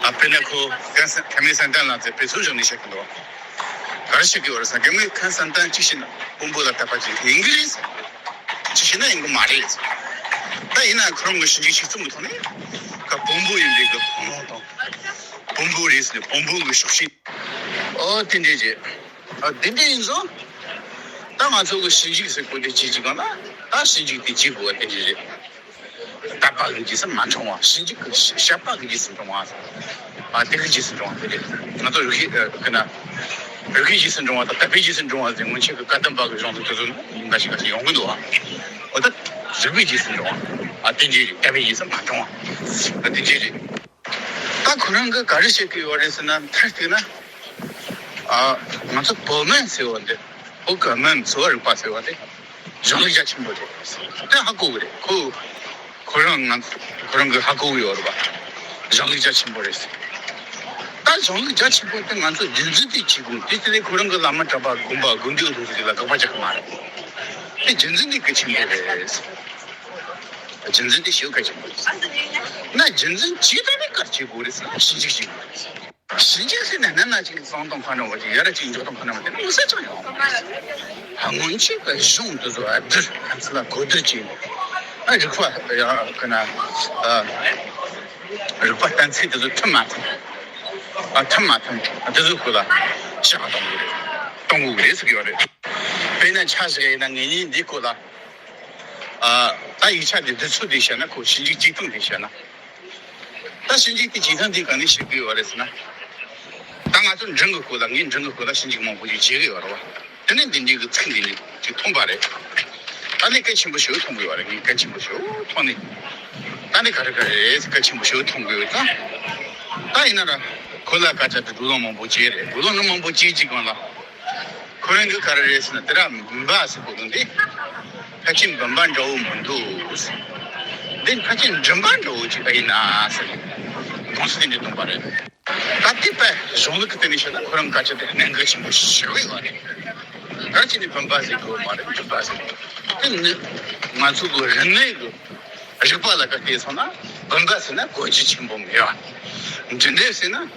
ཨ། དཔེར་ན་ཁོ་མཁན་ས་མཁན་མེད་བསམ་གཏན་ལགས་ཚོས་དཔེ་མཚོན་བཞག་ནས་བཤད་ཀྱི་འདུག་ག་རེ་བཤད་ཀྱི་ཡོད་རེད་ཟེར་ན། མཁན་མེད་བསམ་གཏན་གཅིག་བྱས་ན་དཔོན་པོ་ལ་དད་པ་བྱེད་མཁན་ཡིན་གྱི་རེད་ཟེར། ཅི་ཞིག་ན་ཡིན་གྱི་མ་རེད། ད་ཡིན་ན་ཁོ་རང་གི་ཞིབ་འཇུག་ཞིབ་ཚགས་མི་ཐོག་ནས་ཀ་དཔོན་པོ་ཡིན་པའི་གི་ཁོང་དང་། དཔོན་པོ་རེད་ཟེར་ནས་དཔོན་པོ་གི་ཕྱོགས་ཞེན། ཨོ་དེ་འདྲས་རེད། ཨ། དེ་འདྲས་ཡིན་ཙང་། ད་ང་ཚོ་གི་ཞིབ་འཇུག་ཟེར་གོ་དེ་བྱེད་ཀྱི་གང་ལ། ད་ཞིབ་འཇུག་དེ་བྱེད་དགོས་པ་དེ་འདྲས་རེད། དད་པ་གི་རྗེས་སུ་མ་འབྲང་བ། ཞིབ་འཇུག་གི་བྱ་བྱ་བ་གི་རྗེས་སུ་འབྲང་བ། ཨ། དེ་གི་རྗེས་སུ་འབྲང་བ་དེ་རེད། ང་ཚོ་རིག་ཤེས་ཀྱི་ན། རིག་པའི་རྗེས་སུ་འབྲང་བ་དང་དད་པའི་རྗེས་སུ་འབྲང་བ་ཟེར་སྔོན་ཆད་ཀྱི་བཀའ་གདམས་པ་གི་གཞུང་ལུགས་དེ་ཚོ་ནི་འགའ་ཞིག་འགའ་ཞིག་ཡོང་གི་འདུག་བ། འོ་ད་རིག་པའི་རྗེས་སུ་འབྲང་བ། ཨ། དེ་འདྲའི་རེད། དད་པའི་རྗེས་སུ་མ་འབྲང་བ། ཨ། དེ་འདྲའི་རེད། ད་ཁོ་རང་གིས་ག་རེ་བཤད་ཀྱི་ཡོད་རེད་ཟེར་ན། མཐར་གཏུགས་ན། ཨ། ང་ཚོ་བོད་སྨན་ཟེར་བ་འདི། བོད་ཀྱི་སྨན་གསོ་བ་རིག་པ་ཟེར་བ་དེ། གཞུང་ལུགས་རྒྱ་ཆེན་པོ་རེད། དེ་ཧ་གོ་གི་རེད། ཁོ་ཁོ་རང་ང་ཁོ་རང་གིས་ཧ་གོ་གི་ཡོད་རེད་པ། གཞུང་ལུགས་རྒྱ་ཆེན་པོ་རེད། ད་གཞུང་ལུགས་རྒྱ་ཆེན་པོ་དེ་ང་ཚོ་རྒྱུན་འཛིན་དེ་བྱེད་དགོས། དེ་དེ་ནས་ཁོ་རང་གི་བླ་མ་གྲྭ་པ་དགོན་པ་དགོན་སྡེ་ལྷུན་གྲུབ་ལ་དགག་པ་རྒྱག་གི་མ་རེད། དེ་རྒྱུན་འཛིན་དེ་གལ་ཆེན་པོ་རེད། རྒྱུན་འཛིན་དེ་ཞེ་པོ་གལ་ཆེན་པོ་རེད། ན་རྒྱུན་འཛིན་བྱེད་ཐུབ་ན་ག་རེ་བྱེད་དགོས་རེད་ཟེར་ན། ཞིབ་འཇུག་བྱེད་དགོས་རེད། ཞིབ་འཇུག་ཟེར་ན་ནམ་ན་ཅིག་གསང་སྟངས་ཁ་འདྲ་བ་ཅིག་ཡ་ར་ཅིག་འཇོག་སྟངས་ཁ་འདྲ་བ་དེ་ནི་མི་གསལ་ཆགས་ཡོང་། སྔོན་ཆད་ཀྱི་གཞུང་དེ་ཚོ་ཨ་བསྡུར། ཁ་ཚིག་ལ་གོ་བསྡུར་བྱས། ཨ། རིག་པ་ཡ་ཀ་ན། ཨ། རིག་པ་གཏན་ཚིགས་དེ་ཚོ་མཐུན་མ་མཐུན། ཨ། མཐུན་མ་མཐུན་དེ་ཚོ་ཁོ་ལ་བཤད་པ་གཏོང་དགོས་རེད། གཏོང་དགོས་རེད་ཟེར་གྱི་ཡོད་རེད། དཔེར་ན་ཆ་བཞག་ཡིན་ན་ངེད་གཉིས་འདི་ཁོ་ལ། ཨ། ད་ཡིག་ཆ་འདི་འདི་ཚོ་འདི་བཤད་ན། ཁོ་ཞིབ་འཇུག་གཅིག་སྟོང་འདི་བཤད་ན། ད་ཞིབ་འཇུག་དེ་བྱེད་སྟངས་དེ་ག་ནས་བྱེད་དགོས་པ་རེད་ཟེར་ན། ད་ང་ཚོ་འབྲིང་གི་སྐོར་ལ། ངས་འབྲིང་གི་སྐོར་ལ་ཞིབ་འཇུག་མང་པོ་ཞིག་བྱེད་གི་ཡོད་རེད་བ། དེ་ནས་འདི་འདྲའི་གི་ཚིག་འདི་ནས་ཅིག་མཐོང་པ་རེད། ད་ནི་གལ་ཆེན་པོ་ཞིག་མཐོང་གི་ཡོད་རེད། ངས་གལ་ཆེན་པོ་ཞིག་མཐོང་ནས། ད་ནི་ག་རེ་ག་རེ་རེད། གལ་ཆེན་པོ་ཞིག་མཐོང་གི་ཡོད་ཙང་། ད་ཡིན་ན་ར་ཁོ་ལ་སྐད་ཆ་དེ་བགྲོ་གླེང་མང་པོ་བྱས་རེད། བགྲོ་གླེང་མང་པོ་བྱས་ཀྱི་སྒང་ལ། ཁོ་རང་གིས་ག་རེ་རེད་ཟེར་ན། དེ་ར་འབུམ་པ་ཟེར་གོ་དོན་དེ་ཕལ་ཆེར་འབུམ་པ་འདྲ་བོ་མི་འདུག་ཟེར། འདི་ཕལ་ཆེར་མགྲིན་པ་འདྲ་བོ་ཅིག་ཨེ་ཡིན་ན་ཟེར། དགོངས་སེལ་དེ་འདྲ་གཏོང་པ་རེད། ད་དེ་པའི་གཞུང་ལུགས་ཀྱི་སྟེང་ནས་བཤད་ན་ཁོ་རང་སྐད་ཆ་དེ་གནད་འགག་ཆེན་པོ་ཞེ་པོ་ཡོད་རེད། ག་རེ་བྱས་ནས་འབུམ་པ་ཟེར་དགོས་མ་རེད། མགྲིན་པ་ཟེར། དེ་ནི་ང་ཚོ་གི་རིག་གནས་ཀྱི་རིག་པ་ལ་ཀ་བལྟས་སོང་ན། འབུམ་པ་ཟེར་ན་གོ་རྒྱུ་ཆེན་པོ་མེད་པ། མགྲིན་པ་ཟེར་ན།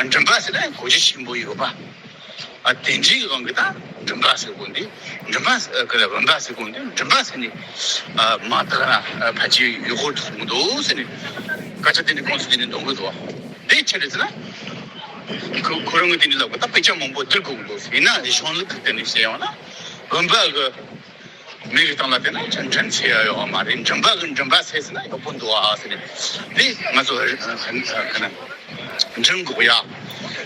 མགྲིན་པ་ཟེར་ན་གོ་རྒྱུ་ཆེན་པོ་ཡོད་པ། ཨ་དེ་འདྲའི་དབང་གིས་ད་མགྲིན་པ་ཟེར་གོ་འདི། མགྲིན་པ་ཟེར་གི་ལ་བུམ་པ་ཟེར་གོ་འདི། མགྲིན་པ་ཟེར་ནས་ཨ་མ་དག་ན་ཨ་ཕལ་ཆེར་ཡོད་དགོས་འདུག་ཟེར་ནས་སྐད་ཆ་དེ་འདྲ་ཁོང་ཚོ་དེ་འདྲ་འདོན་གི་འདུག་འདི་ཆི་རེད་ཟེར་ན། ཁོ་ཁོ་རང་གིས་དེ་འདྲ་ལབ་གི། ད་དཔེ་ཆ་མང་པོ་བསྡུར་དགོས་གི་འདུག་ཟེར། ཡིན་ན་གཞུང་ལུགས་ཀྱི་སྟེང་ནས་བཤད་ཡོང་ན་བུམ་པ་གི་མིག་གི་སྟེང་ལ་བལྟས་ན་ཅང་མགྲིན་ཚད་ཡག་ཡོད་མ་རེད། མགྲིན་པ་གི་མགྲིན་པ་ཚད་ཟེར་ན་ཡག་པོ་འདུག་ཨ་ཟེར་ནས། འདི་ང་ཚོ་ཨ་ཨ་ཨ་མགྲིན་འགོག་ཡག་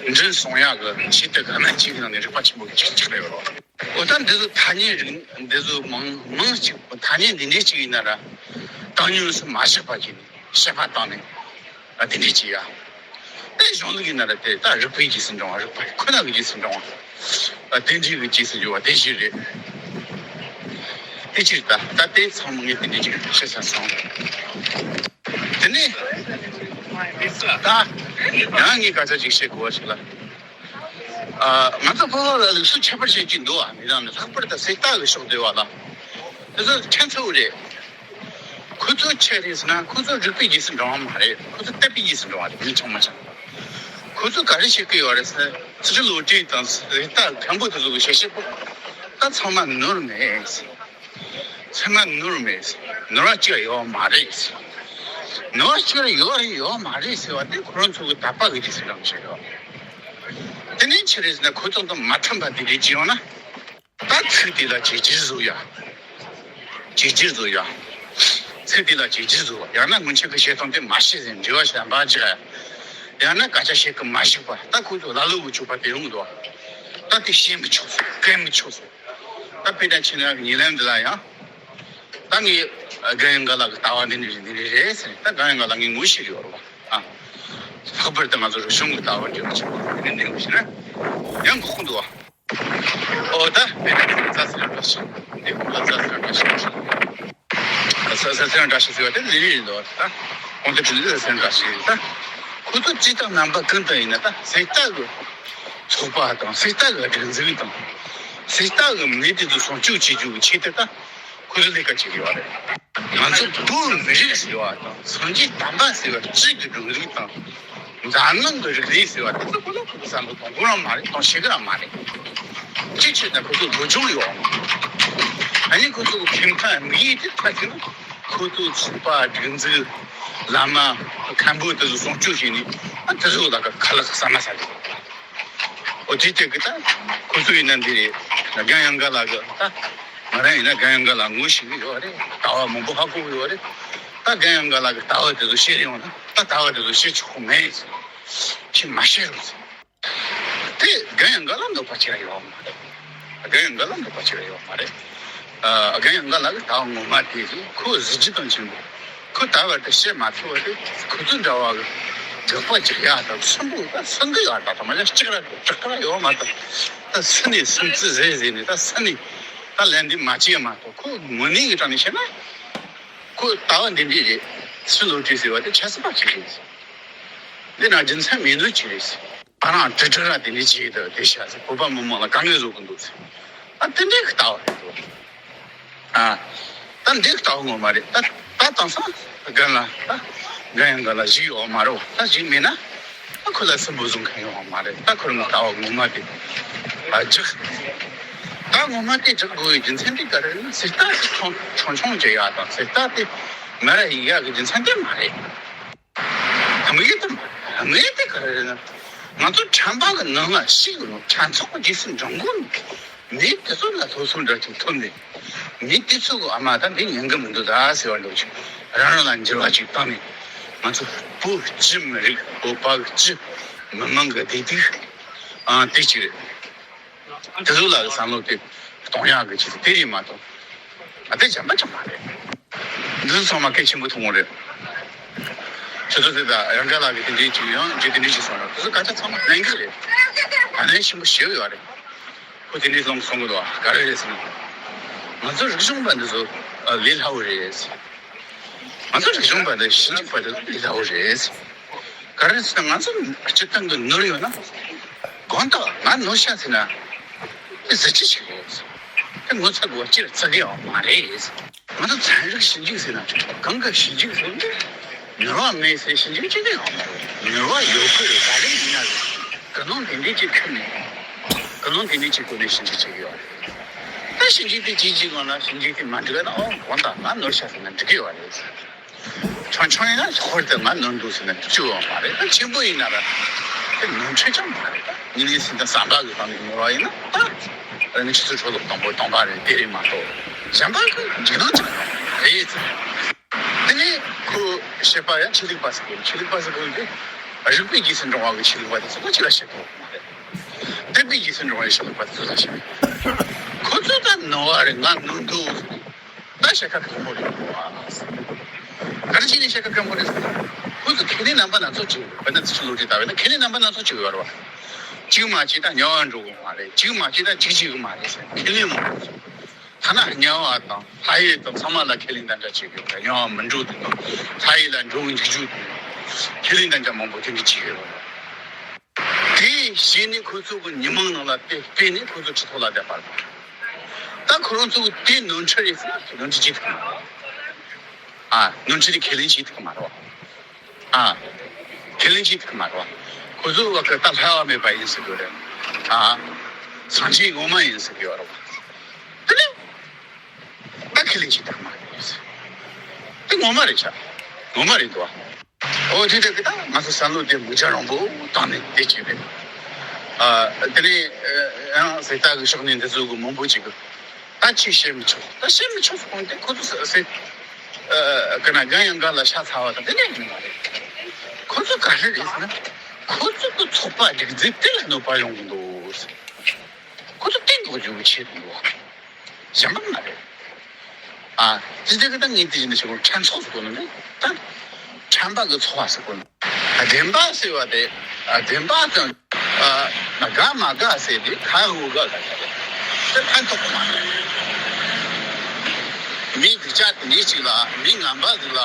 མགྲིན་སྲུང་ཡག་གི་ཆེད་དུ་ག་ན་གཅིག་གི་ནང་ནས་རིག་པ་ཆེན་པོ་གི་ཆིག་ཆིག་རེད་རོ། འོ་ད་འདི་ཚོ་ཐ་སྙད་རིགས་འདི་ཚོ་མང་མང་ཅིག་ཐ་སྙད་འདི་འདྲས་ཅིག་ཡིན་ན་ར་བཏང་སྙོམས་སུ་མ་བཞག་པ་ཅིག་ནས་བཤད་པ་བཏང་ནས། ཨ་དེ་འདྲས་ཅིག་ཡ། དེ་གཞུང་ལུགས་ཡིན་ན་ར་དེ་ད་རིགས་པའི་རྗེས་སུ་འབྲང་བ། རིགས་པ་ཁོ་ན་གི་རྗེས་སུ་འབྲང་བ། ཨ་དེ་འདྲས་ཀྱི་རྗེས་སུ་འཇུག་པ་དེ་བཞིན་རེད། དེ་ཕྱིར་ད་ད་དེ་ཚང་མ་ངས་དེ་འདྲས་ཅིག་བཤད་ས་སོང་། དེ་ནས་ད་ཡང་ངས་སྐད་ཆ་ཅིག་བཤད་དགོས་པ་ཞིག་ལ། ཨ་ང་ཚོ་བོད་པ་ལ་ལུགས་སྲོལ་ཁྱད་པར་ཅན་ཅིག་འདུག་ཨ། མི་རང་ནས་ལྷག་པར་དུ་གསེར་རྟ་གི་ཕྱོགས་བསྡུས་པ་ལ་དེ་ཚོ་ཕྲན་ཚེགས་རེད། ཁོ་ཚོ་ཆི་རེད་ཟེར་ན་ཁོ་ཚོ་རིག་པའི་རྗེས་སུ་འབྲང་བ་མ་རེད། ཁོ་ཚོ་དད་པའི་རྗེས་སུ་འབྲང་བ་རེད། མི་ཚང་མ་ཆགས། ཁོ་ཚོ་ག་རེ་བྱེད་ཀྱི་ཡོད་རེད་ཟེར་ན། ཚུལ་ཁྲིམས་བློ་གྲོས་དང་གསེར་རྟ་མཁན་པོ་དེ་ཚོ་གི་ཞལ་བཞེས་པོ་ད་ཚང་མ་ནོར་མེད། ཚང་མ་ནོར་མེད། ནོར་བ་གཅིག་ཡོད་མ་རེད། ནོར་བ་གཅིག་ཡོད་རེད་ཡོད་མ་རེད་ཟེར་བ་དེ་ཁོ་རང་ཚོ་གི་དད་པ་གི་རྗེས་སུ་འབྲང་བྱེད་ཡོད། དེ་ནས་ཆི་རེད་ཟེར་ན་ཁོ་ཚོ་དང་མ་འཁྲམ་པ་དེ་རེད་ཅི་ཡོང་ན། ད་ཚིག་དེ་ལ་བྱས་རྗེས་བཟོ་ཡ། བྱས་རྗེས་བཟོ་ཡ། ཚིག་དེ་ལ་བྱས་རྗེས་བཟོ་བ། ཡང་ན་སྔོན་ཆད་ཀྱི་བཤད་སྟངས་དེ་མ་བཤད་ཟེར། འབྲེལ་བ་བཤད་པ་བྱེད་ཡ། ཡང་ན་སྐད་ཆ་བཤད་ཀྱི་མ་བཞུགས་པ། ད་ཁོ་ཚོ་ལ་ལུ་གི་སྤྱོད་པ་དེ་ཡོང་གི་འདུག་ད་དེ་བཤད་མི་ཆོག་ཟེར། སྐད་མི་ཆོག་ཟེར། ད་དཔེ་ཆ་ཕྱི་ནང་གི་ཉེ་ལམ་འདི་ལ་ཡང་། ད་ངས་རྒན་ཡང་དགའ་ལགས་ཀྱི་ལྟ་བ་འདི་འདྲ་རེད། འདི་འདྲ་རེད་ཟེར། ད་རྒན་ཡང་དགའ་ལགས་ངས་ངོ་ཤེས་ཀྱི་ཡོད་རེད་པ། ཨ། ལྷག་པར་དུ་ང་ཚོ་རིག་གཞུང་གི་ལྟ་བ་འདི་འདྲ་ཞིག་འདི་འདྲ་ཞིག་ན་ཡང་གོ་གི་འདུག་པ། ཨོ་ད་དཔེ་ཆ་ཁོ་ལ་རྩ་ཟེར་ཡང་འདྲ་ཞིག་འདི་ཁོ་ལ་རྩ་ཟེར་ཡང་འདྲ་ཞིག་རྩ་ཟེར་ཡང་འདྲ་ཞིག་ཟེར་བ་དེ་ལི་ལི་རེད་འདུག་ད་གོང་དུ་དྲི་ལི་རྩ་ཟེར་ཡང་འདྲ་ཞིག་རེད། ད་ཁོ་ཚོ་སྤྱི་དང་རྣམ་པ་ཀུན་ཏུ་ཡིན་ན་ད་གསེར་རྟ་གི་ཚོགས་པ་དང་གསེར་རྟ་གི་སྒྲིག་འཛུགས་དང་གསེར་རྟ་གི་མི་དེ་ཚོ་སྲུང་སྐྱོབ་བྱེད་རྒྱུ་གི་ཆེད་དུ་ད་ཁོ་ཚོ་ལས་ཀ་བྱེད་ཀྱི་ཡོད་རེད། ང་ཚོ་བོད་མི་རིགས་ཟེར་བ་དང་སངས་རྒྱས་བསྟན་པ་ཟེར་བ་སྤྱི་གི་སྒྲིག་འཛུགས་དང་། འཛམ་གླིང་གི་རིག་གནས་ཟེར་བ་དེ་ཚོ་ཁོ་ལ་ཁོ་ཚོ་བསམ་བློ་གཏོང་གི་རང་མ་རེད། གཏོང་ཤེས་ཀྱི་རང་མ་རེད། གཅིག་བྱས་ན་ཁོ་ཚོ་སློབ་སྦྱོང་ཡོད་མ་རེད། ཨ་ནི་ཁོ་ཚོ་གི་ཁྱིམ་ཚང་དམིགས་ཡུལ་དེ་ད་ཅི་ན་ཁོ་ཚོ་ཚོགས་པ་སྒྲིག་འཛུགས་བླ་མ་མཁན་པོ་དེ་ཚོ་སྲུང་སྐྱོབ་བྱས་ནས། ཨ་དེ་ཚོ་ལ་ཁ་ལག་ཟ་མ་ཟ་རེད། ཨོ་དེ་དེ་གི་ད་ཁོ་ཚོ་ཡིན་ན་འདི་རེད། རྒན་ཡང་དགའ་ལགས་གི་ད། ང་རང་ཡིན་ན་རྒན་ཡང་དགའ་ལགས་ངོ་ཤེས་ཀྱི་ཡོད་རེད། ལྟ་བ་མང་པོ་ཧ་གོ་གི་ཡོད་རེད། ད་རྒན་ཡང་དགའ་ལགས་ཀྱི་ལྟ་བ་དེ་ཚོ་བཤད་ཡོང་ན་ད་ལྟ་བ་དེ་ཚོ་བཤད་ཆོག་གི་མེད། ཁྱེད་མ་བཤད་རོགས་ཟེར། དེ་རྒན་ཡང་དགའ་ལགས་འདོད་པ་བྱེད་ཡ་ཡོད་མ་རེད། རྒན་ཡང་དགའ་ལགས་འདོད་པ་བྱེད་ཡ་ཡོད་མ་རེད། ཨ་རྒན་ཡང་དགའ་ལགས་ཀྱི་ལྟ་བ་ངོ་མ་དེ་ཁོ་གཟི་བརྗིད་དང་ཆེན་པོ། ཁོ་ད་བར་དུ་བཤད་མ་ཐུབ་པ་དེ་ཁོ་ཚོ་འདྲ་བ་གི་དགག་པ་རྒྱག་ཡ་དང་སུན་པོ་ད་སུན་གི་ཡོད་ད། ད་མ་ཡ་གཅིག་ར་གྲག་ག་ཡོད་མ་ད། ད་སུན་ནས་སུན་རྩི་ཟེར་ཟེར་ནས་ད་སུན་ནས་ད་ལན་འདི་མ་བྱེད་མ་གཏོགས། ཁོ་དངོས་གནས་ཀྱི་དྲང་ནས་བཤད་ན་ཁོ་ལྟ་བ་འདི་འདྲས་རེད། སུན་ལོ་བྲིས་ཟེར་བ་དེ་ཆབ་སྲིད་པ་ཅིག་རེད། འདི་ན་རྒྱུ་མཚན་མེད་ནོ་ཅིག་རེད། ང་རང་དྲི་དྲི་ར་དེ་འདྲས་བྱེད་ཀྱི་འདུག་དེ་ཤ་ཟེར། བོད་པ་མི་མང་ལ་དཀའ་ངལ་བཟོ་གི་འདུག་ཟེར། ཨ་དེ་འདྲས་ཀྱི་ལྟ་བ་རེད་འདུག་ཨ། ད་འདི་ལྟ་བ་ངོ་མ་རེད། ད་ད་དེང་སང་རྒན་ལགས་ད་རྒན་ཡང་དགའ་ལགས་བཞུགས་ཡོད་མ་རེད་པ། ད་བཞུགས་མེད་ན་ད་ཁོ་ལ་སུན་པོ་བཟོ་མཁན་ཡོད་མ་རེད། ད་ཁོ་རང་ལྟ་བ་ངོ་མ་དེ་ཨ་འཇགས། ད་ངོ་མ་དེ་འཇགས་དགོས་པའི་རྒྱུ་མཚན་དེ་ག་རེ་རེད་ན། གསེར་རྟ་དེ་ཆུང་ཆུང་ཆུང་བྱེད་ཡག་དང་གསེར་རྟ་དེ་མེད་ར་ཡིན་ཡག་གི་རྒྱུ་མཚན་དེ་མ་རེད། དམིགས་ཡུལ་དེ་དམིགས་ཡུལ་དེ་ག་རེ་རེད་ན། ང་ཚོ་ཁྲམ་པ་གི་ནང་ལ་ཞིག་ཡོད་ནོ། ཁྲམ་ཚོགས་ཀྱི་རྗེས་སུ་འབྲང་དགོས་ནོ། མི་དེ་ཚོ་ལ་སློབ་གསོ་འདྲ་ཅིག་ཐོབ་ནས། མི་དེ་ཚོ་གི་ཨ་མ་ད་འདི་ཉན་གི་མི་འདུག་ད་ཟེར་བ་འདྲ་ཅིག་རང་རང་ལ་འགྱུར་བ་ཅིག་བཏང་ནས། ང་ཚོ་བོད་སྤྱི་མི་རིགས་བོད་པ་གི་སྤྱི་མི་མང་གི་བདེ་སྡུག་ཨ་དེ་ཅིག་རེད། དེ་ཚོ་ལ་བསམ་བློ་དེ་གཏོང་ཡག་གི་ཆེད་དུ་དེ་རེད་མ་གཏོགས། ཨ་དེ་གཞན་པ་ཅང་མ་རེད། འདི་ཚོ་ཚང་མ་གལ་ཆེན་པོ་མཐོང་གི་རེད། ཁྱེད་ཚོ་དེ་དང་ཡང་དགའ་ལགས་ཀྱིས་དེ་འདྲའི་ཅིག་ཡང་རྗེས་དེ་འདྲའི་ཅིག་གསུངས་རོགས། དེ་ཚོ་སྐད་ཆ་ཚང་མ་གནད་འགག་རེད། ཨ་ནེ་ཆེན་པོ་ཞེ་པོ་ཡོད་རེད། ཁོ་དེ་འདྲའི་ལོང་གསུང་གི་འདུག་ག་རེ་རེད་ཟེར་ན། ང་ཚོ་རིག་གཞུང་པ་འདི་ཚོ་ལས་སླ་བོ་རེད། ང་ཚོ་རིག་གཞུང་པ་དང་ཞིབ་འཇུག་པ་དེ་ཚོ་ལས་སླ་བོ་རེད། ག་རེ་ཟེར་ན་ང་ཚོ་སྤྱིར་བཏང་གི་ནོར་ཡོད་ན། དགོངས་དག་ང་ནོར་ཤག་ཟེར་ན། དེ་གཟི་བརྗིད་ཞིག་རེད། དེ་ངོ་ཚ་དགོས་པ་སྤྱིར་བརྩི་གི་ཡོད་མ་རེད། ང་ཚོ་ཚན་རིག་ཞིབ་འཇུག་ཟེར་ན་གང་གི་ཞིབ་འཇུག་ཟེར་ན། ནོར་བ་མེད་ཟེར་ཞིབ་འཇུག་ཅི་འདྲ་ཡོད་མ་རེད། ནོར་བ་ཡོད་ཁུལ་རེད། ག་རེ་ཡིན་ན་རེད། ཀུན་སློང་དེ་འདྲའི་ཅིག་ཁྱོན་ནས། ཀུན་སློང་དེ་འདྲའི་ཅིག་སྒོ་ནས་ཞིབ་འཇུག་བྱེད་ཀྱི་ཡོད་རེད། ད་ཞིབ་འཇུག་དེ་བྱེད་བྱེད་གོང་ལ་ཞིབ་འཇུག་དེ་མ་འགྲིག་ན། ཨོ་གང་ལྟར་ང་ནོར་ཤག་ཟེར་ན་འགྲིག་གི་ཡོད་རེད། ཆུང་ཆུང་ཡིན་ན་ཧོར་དེ་ང་ནོར་འདུག་ཟེར་ན་འགྲིག་ཡོད་མ་རེད། ད་ཆེན་པོ་ཡིན་ན་ར་དེ་ནོར་འཁྲུལ་ཅང་མ་རེད། ད་ཉིན་ལས་སྲིད་དང་ཟམ་པ་གི་སྟེང་ནས་ནོར་བ་ཡིན་ན། ད་རང་ཉིད་ཆུ་ཚོད་འཕྲོ་བརླག་དང་པོ་སྟོང་པ་རེད། དེ་རེད་མ་གཏོགས་གཞན་པ་གི་འཇིགས་སྣང་ཅང་མ་རེད། དེ་ནས་ཁོ་བཤད་པ་ཡང་ཆོས་ལུགས་པ་ཟེར་གི། ཆོས་ལུགས་པ་ཟེར་གི་དེ་རིག་པའི་རྗེས་སུ་འབྲང་བ་གི་ཆོས་ལུགས་པ་དེ་ཚོ་ལ་ཅི་ལ་བཤད་ཐུབ་མ་རེད། དད་པའི་རྗེས་སུ་འབྲང་བའི་ཆོས་ལུགས་པ་དེ་ཚོ་ལ་བཤད། ཁོ་ཚོ་ད་ནོར་བ་རེད། ང་ནོར་འདུག་ཟེར་ནས་ད་བཤད་ཁ་ཁ་མོ་རེད། ག་རེ་བྱས་ནས་བཤད་ཁ་ཁ་མོ་རེད་ཟེར་ན། ཁོ་ཚོ་ཁས་ལེན་རྣམ་པ་སྣ་ཚོགས་བྱེད་ཡོད། དཔེར་ན་དེ་ཚོ་བློ་གྲོས་ལྟ་བས་ན་ཁས་ལེན་རྣམ་པ་སྣ་ཚོགས་བྱེད་ཡོད་རེད་བ། གཅིག་མ་བྱས་ད་དམྱལ་བ་འགྲོ་གི་མ་རེད། གཅིག་མ་བྱས་ད་འཇིགས་བྱེད་གི་མ་རེད་ཟེར་ཁས་ལེན་མང་པོ་བྱེད། ཐ་ན་དམྱལ་བ་དང་ལྷ་ཡུལ་དང་ཚང་མ་ལ་ཁས་ལེན་དམ་བཅའ་བྱེད་དགོས། དམྱལ་བ་མི་འགྲོ་དེ་དང་ལྷ་ཡུལ་ལ་འགྲོ་གི་འཇུག་རྒྱུ་དེ་ཁས་ལེན་དམ་བཅའ་མང་པོ་དེ་འདྲ་བྱེད་ཡོད་རེད། དེ་བྱས་ནས་ཁོ་ཚོ་གི་ཉི་མ་ནང་ལ་དེ་སྤེལ་ནས་ཁོ་ཚོ་ཁྲི་ཐོག་ལ་བསྡད་པ་རེད། ད་ཁོ་རང་ཚོ་གི་དེ་ནོར་འཁྲུལ་རེད་ཟེར་ན་ནོར་འཁྲུལ་བྱེད་ཐུབ་མ་རེད། ཨ་ནོར་འཁྲུལ་དེ་ཁས་ལེན་བྱེད་ཐུབ་མ་རེད་བ། ཨ་ཁས་ལེན་བྱེད་ཐུབ་མ་རེད་བ། ཁོ་ཚོ་བ་གི་ད་ལྷ་བ་མེད་པ་ཡིན་ཟེར་གི་རེད། ཨ་སངས་རྒྱས་ངོ་མ་ཡིན་ཟེར་གི་ཡོད་རེད་བ། དེ་ནས། ད་ཁས་ལེན་བྱེད་ཐུབ་མ་རེད། དེ་ངོ་མ་རེད་ཤག་ངོ་མ་རེད་འདུག་ཨ། འོ་དེ་དེ་གི་ད་ང་ཚོ་བསམ་བློ་དེ་མི་བྱ་རང་པོ་བཏང་ནས་དེ་བྱས་པས། ཨ་དེ་ནས་ཡང་ཟེར་ལྟ་གི་ཕྱོགས་ནས་འདི་ཚོ་གི་མང་པོ་ཅིག་གི་ད་ཅིག་བཤད་མི་ཆོག་ད་བཤད་མི་ཆོག་ཟེར་གོང་དེ་ཁོ་ཚོ་ཟེར་ཟེར། ཨ་གི་ན་གང་ཡང་འགའ་ལ་ཤ་ཚ་བ་དང་དེ་འདྲ་ཡིན་མ་རེད། ཁོ་ཚོ་ག་རེ་རེད་ཟེར་ན། ཁོ་ཚོ་གི་ཚོགས་པ་སྒྲིག་འཛུགས་དེ་ལ་གནོད་པ་ཡོང་གི་འདུག་ཁོ་ཚོ་དེ་འགོག་རྒྱུ་གི་ཆེད་དུ་འདུག་གཞན་པ་མ་རེད། ཨ་ཅི་སྟེ་གི་ད་ངས་དེ་བཞིན་དུ་ཞུ་གོ་ཕྲན་ཚོགས་ཟེར་གོ་ནི་མེད་ད། ཕྲན་པ་གི་ཚོགས་པ་ཟེར་གོ་ནི། ཨ་བདེན་པ་ཟེར་བ་དེ། ཨ་བདེན་པ་དང་། ཨ་དགའ་མ་དགའ་ཟེར་དེ་ཁ་འུ་དགའ་དགའ་དགའ་རེད། དེ་ཕན་ཐོགས་མ་རེད། མི་གི་ཅག་དེ་འདྲ་ཞིག་ལ་མི་ངན་པ་ཟིག་ལ།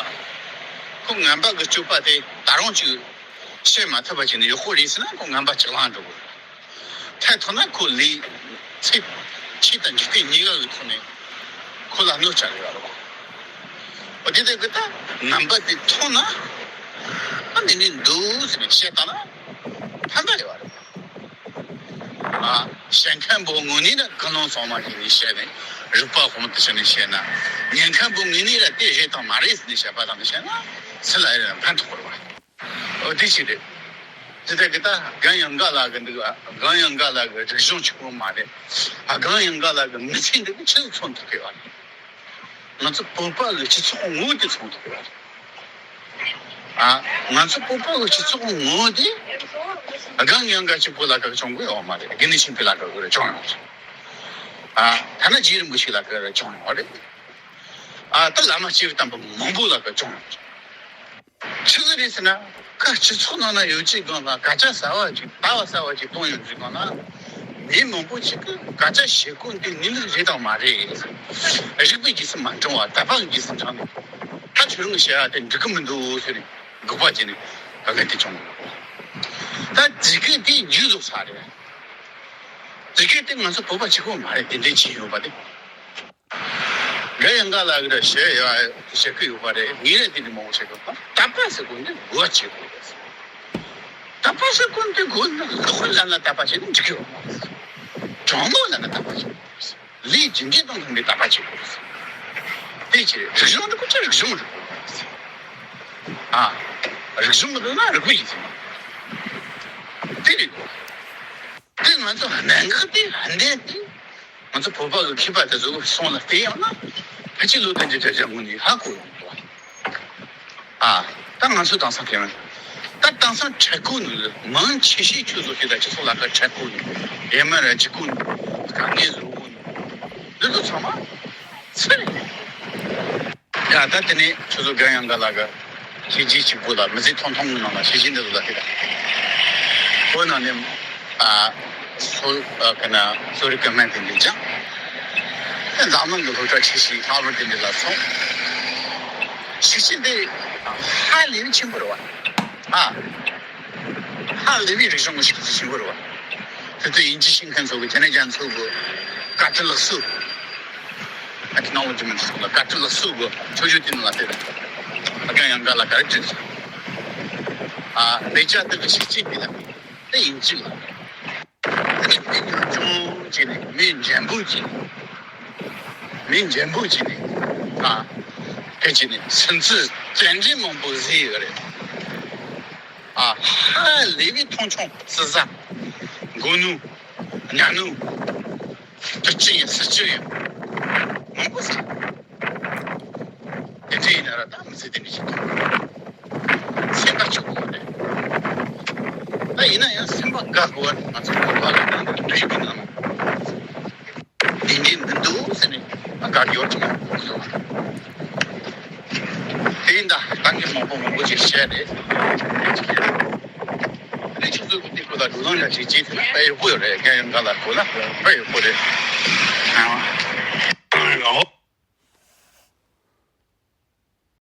ཁོ་ངན་པ་གི་སྤྱོད་པ་དེ་ད་རུང་ཅིག་བཤད་མ་ཐུབ་པ་བྱས་ནས་ཡག་པོ་རེད་ཟེར་ན་ཁོ་ངན་པ་ལྕགས་ལང་འགྲོ་གི་རེད། ཐད་ཐོག་ན་ཁོ་ལས་ཚེ་ཆོས་དང་འཇིག་རྟེན་གཉིས་ཀ་གི་ཐོག་ནས་ཁོ་ལ་གནོད་བྱ་གི་ཡོད་རེད་བ། འོ་དེ་དེ་གི་ད་ངན་པ་དེ་མཐོང་ན་ཨ་འདི་ནས་འདུག་ཟེར་ནས་བཤད་བཏང་ན་ཕན་པ་ཡོད་རེད་བ། ཨ་བཤད་མཁན་པོ་ངོས་ནས་ན་ཀུན་སློང་གཙང་མ་ཞིག་ནས་བཤད་ནས་རིག་པ་དཔང་དུ་བྱས་ནས་བཤད་ན། ཉན་མཁན་པོ་ངོས་ནས་ལ་དེ་རེད་དང་མ་རེད་ཟེར་ནས་བཤད་པ་དང་བཤད་ན་སུ་ལ་ཡང་ཕན་ཐོགས་པ་རེད་བ། འོ་དེ་ཞིག་རེད། དེ་ལྟར་གི་ད་གང་ཡང་འགའ་ལ་གི་འདུག་ཨ་གང་ཡང་འགའ་ལ་གི་རིག་གཞུང་གཅིག་པོ་མ་རེད། ཨ་གང་ཡང་འགའ་ལ་གི་མི་ཚེ་འདི་གི་ཆི་ཟིག་མཚོན་ཐུབ་ཀྱི་ཡོད་རེད། ང་ཚོ་བོད་པ་གི་སྤྱི་ཚོགས་ངོ་བོ་དེ་མཚོན་ཐུབ་ཀྱི་ཡོད་རེད། ཨ་ང་ཚོ་བོད་པ་གི་སྤྱི་ཚོགས་ངོ་བོ་དེ་ཨ་གང་ཡང་འགའ་གཅིག་པོ་ལ་ག་གི་བྱུང་གི་ཡོད་མ་རེད། དགེ་འདུན་ཆོས་འཕེལ་ལ་ག་གི་རེད་བྱུང་ཡོད་རེད། ཨ་ཐ་ན་རྗེ་རིན་པོ་ཆེ་ལ་ག་གི་རེད་བྱུང་ཡོད་རེད། ཨ་ད་བླ་མ་སྐྱེས་བུ་དམ་པ་མང་པོ་ལ་ག་གི་བྱུང་ཡོད་རེད། ཆི་ཟིག་རེད་ཟེར་ན། ཁ་སྤྱི་ཚོགས་ནང་ན་ཡོད་ཅིག་སྒང་ལ་སྐད་ཆ་གསར་བ་ཅིག་ལྟ་བ་གསར་བ་ཅིག་གཏོང་ཡོང་དུས་སྒང་ལ། མི་མང་པོ་ཅིག་གིས་སྐད་ཆ་བཤད་ཁུངས་དེ་གནས་ལུགས་རེད་དང་མ་རེད། རིག་པའི་རྗེས་སུ་མ་འབྲང་བ་དད་པ་གི་རྗེས་སུ་འབྲང་ནས། ད་ཁྱོད་རང་གི་བཤད་ཡ་དེ་འགྲིག་གི་མི་འདུག་ཟེར་ནས་འགོག་པ་བྱས་ནས་ག་གེ་དེ་བྱུང་། ད་དེ་གི་དེ་རྒྱུ་རྫོགས་ས་རེད། དེ་གི་དེ་ང་ཚོ་བོད་པ་གཅིག་པོ་མ་རེད། དེ་འདྲའི་ཅིག་ཡོད་པ་དེ། རེད་ཡང་འགའ་ལ་གི་རེད་བཤད་ཡ་བཤད་གི་ཡོད་པ་རེད། ངས་རེད་དེ་འདྲ་མང་པོ་བཤད་གི་ཡོད་པ། དད་པ་ཟེར་དགོས་འདི་དགོས་བྱེད་དགོས་རེད། དད་པ་ཟེར་དགོས་འདི་དགོས་ན་ལྷ་ལ་ན་དད་པ་བྱེད་ན་འགྲིག་གི་ཡོད་མ་རེད། དྲང་མོ་ལ་ན་དད་པ་བྱེད་དགོས་རེད། ལས་ཀྱི་འདི་དང་མཐུན་པའི་དད་པ་བྱེད་དགོས་རེད། དེ་ཅི་རེད། རིག་གཞུང་འདི་དགོས་ཆ་རིག་གཞུང་རེད་དགོས་རེད། ཨ་རིག་གཞུང་མི་འདུག་ན་རིག་པའི་ཡིན་ཟེར་ན་དེ་རེད་དགོས། དེ་ང་ཚོ་གནད་འགག་དེ་ཧན་དེ་དེ། ང་ཚོ་བོད་པ་གི་མཁས་པ་དེ་ཚོ་གི་གསུང་ལ་བལྟས་ཡོང་ན། ཕལ་ཆེར་ལོ་བདུན་ཅུ་བརྒྱད་ཅུ་སྔོན་ནས་ཧ་གོ་ཡོང་འདུག་ཨ། ད་ང་ཚོ་དེང་སང་དེ་རིང་། ད་དེང་སང་འཕྲལ་མཁོ་ནི་མང་ཆེ་ཤས་ཁྱོད་ཚོ་དེ་དག་སྤྱི་ཚོགས་ལ་ཁ་འཕྲལ་མཁོ་ནི། ཡེ་མ་ར་ཅི་མཁོ་ནི། དཀའ་ངལ་བཟོ་མཁོ་ནི། འདི་ཚོ་ཚང་མ་ཚུར་རེད། ཡ་ད་དེ་ནས་ཁྱོད་ཚོ་གང་ཡང་འགའ་ལ་ག་བྱས་རྗེས་གཅིག་པུ་ལ་མི་ཚེ་ཐུང་ཐུང་གི་ནང་ལ་བྱས་རྗེས་འདི་ལ་དེ་དང་། བོད་ནང་ནས་ཨ་སོ་ཨ་ག་ན་གསོ་རིག་གི་སྨན་དེ་འདི་སྦྱངས། འཛམ་གླིང་གི་སློབ་གྲྭ་ཆེ་ཤོས་ཧར་ཝར་དེ་འདི་ལ་སོང་། ཤུགས་རྐྱེན་དེ་ཧ་ལས་པའི་ཆེན་པོ་རེད་བ། ཨ། ཧ་ལས་པའི་རིག་གཞུང་གི་ཤུགས་རྐྱེན་ཆེན་པོ་རེད་བ། དེ་ཚོ་དབྱིན་ཇི་ཤེས་མཁན་ཚོ་གི་ཁྱེད་ནས་རྒྱ་མཚོ་གི་བཀའ་དྲིན་ལགས་སོ། ཨེག་ནོ་ལེ་ཇི་མེན་ཊི་སོགས་ལ་བཀའ་དྲིན་ལགས་སོ་གི་ཆོས་བརྒྱུད་དེ་ནང་ལ་དེ་རེད། ཨ་ཀ་ཡང་འགའ་ལ་ག་རེ་དྲིན་སོང་། ཨ་ལས་བྱ་དེ་གི་ཤུགས་རྐྱེན་དེ་ལ། དེ་ཡིན་གཅིག་ལ། དེ་ནས་མི་ཉམ་ཆུང་བྱས་ནས། མི་འཇོན་པོ་བྱས་ནས། མི་འཇོན་པོ་བྱས་ནས། ཨ། དེ་བྱས་ནས་སུན་གཙེར་བཙལ་འབྲས་མང་པོ་བཟོས་ཡོད་རེད། ཨ། ཧ་ལས་པའི་མཐོང་ཆུང་བརྩི་བཟའ། མགོ་གནོན། གཉའ་གནོན། དུ་ཅི་ཡིན་སུ་ཅི་ཡིན། མང་པོ་ཟེར། དེ་འདྲ་ཡིན་ན་ར་ད་མི་ཚེ་དེ་འདྲ་ཞིག་སེམས་པ་སྐྱོ་པོ་རེད། ད་ཡིན་ན་ཡང་སེམས་པ་དགའ་དགོས་པ་རེད། ང་ཚོ་བོད་པ་ལ་ད་འདི་འདྲ་ཞིག་གི་ནང་ལ་དེ་འདྲ་མི་འདུག་ཟེར་ནས་དགའ་སྐྱོ་ཅིག་ཡོང་གི་འདུག་དེ་ཡིན་ད་ད་ངས་མང་པོ་མང་པོ་ཅིག་བཤད་རེད། ལས་ཆུ་ཚོད་ཀྱི་སྟེང་ཁོ་ལ་འགྲོ་སྟངས་འདྲ་ཞིག་བྱེད་ཐུབ་ན་དཔེ་ཡག་པོ་ཡོད་རེད། རྒན་ཡང་འགའ་ལ་གོ་ན་དཔེ་ཡག་པོ་རེད། ཨ།